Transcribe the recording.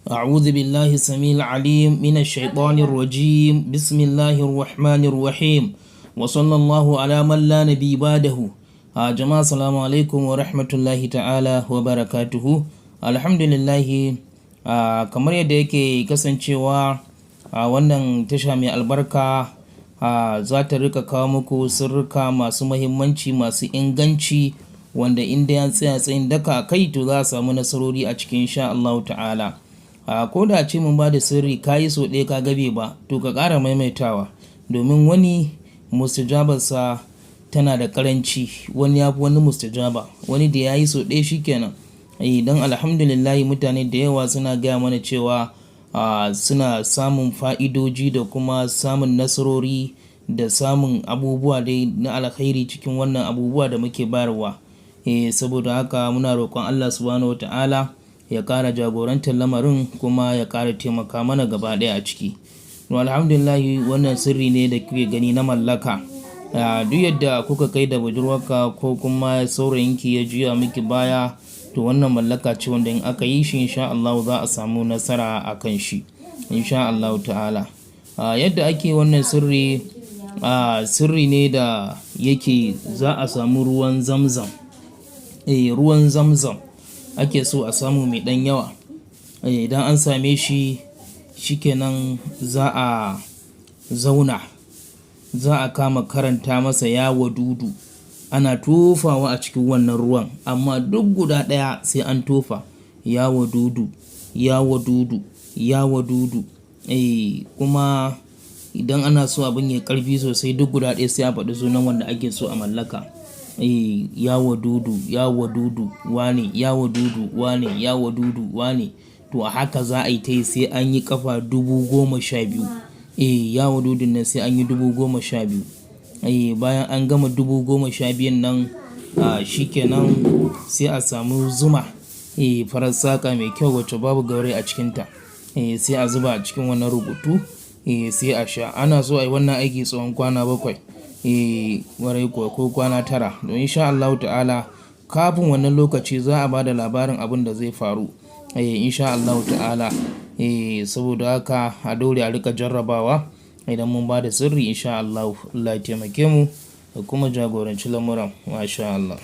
أعوذ بالله السميع العليم من الشيطان الرجيم. بسم الله الرحمن الرحيم، وصلى الله على من لا نبي بعده. Jama'a, assalamu alaikum wa rahmatullahi ta'ala wa barakatuhu. Alhamdulillahi, kamar yadda yake kasancewa a wannan tasha mai albarka, za ta rika kawo muku sirrika masu mahimmanci, masu inganci, wanda in dai an tsaya tsayin daka a kai, to za a samu nasarori a cikin, insha Allahu ta'ala. Ko da ce mun ba da sirri, ka yi sau ɗaya ka gabe ba, to ka ƙara maimaitawa, domin wani mustajabarsa tana da ƙaranci, wani ya fi wani mustajaba, wani da ya yi sau ɗaya shikenan. Eh, don alhamdulillahi mutane da yawa suna gaya mana cewa suna samun fa'idoji da kuma samun nasarori da samun abubuwa dai na alkhairi cikin wannan abubuwa da muke bayarwa. Eh, saboda haka muna roƙon Allah Subhanahu wa ta'ala ya ƙara jagorantar lamarin kuma ya ƙara taimaka mana gaba ɗaya a ciki. To, alhamdulillahi, wannan sirri ne da kuke gani na mallaka. Duk yadda kuka kai da budurwarka ko kuma saurayinki ya juya miki baya, to wannan mallaka ce wanda in aka yi shi, insha Allahu za a samu nasara a kan shi, insha Allahu ta'ala. Yadda ake wannan sirri, sirri ne da yake za a samu ruwan Zamzam. Eh, ruwan Zamzam ake so a samu mai ɗan yawa. Eh, idan an same shi, shikenan, za a zauna, za a kama karanta masa "Ya Wadudu". Ana tofawa a cikin wannan ruwan, amma duk guda ɗaya sai an tofa "Ya Wadudu, Ya Wadudu, Ya Wadudu". Eh, kuma idan ana so abin yayi ƙarfi sosai, duk guda ɗaya sai a faɗi sunan wanda ake so a mallaka. Eh, "Ya Wadudu, Ya Wadudu, wane, Ya Wadudu, wane, Ya Wadudu, wane". To, a haka za a yi tayi sai an yi ƙafa 12,000. Eh, "Ya Wadudun" nan sai an yi 12,000. Eh, bayan an gama 12,000 nan, shikenan, sai a samu zuma. Eh, farar saƙa mai kyau wacce babu gauraye a cikinta. Eh, sai a zuba a cikin wannan rubutu, eh, sai a sha. Ana so a yi wannan aiki tsawon kwana 7. Eh, ƙwarai kuwa, ko kwana 9. Don insha Allahu ta'ala kafin wannan lokaci za a ba da labarin abin da zai faru. Eh, insha Allahu ta'ala. Eh, saboda haka a daure a riƙa jarrabawa idan mun ba da sirri, insha Allahu. Allah ya taimake mu da kuma jagoranci lamuran. Masha Allah.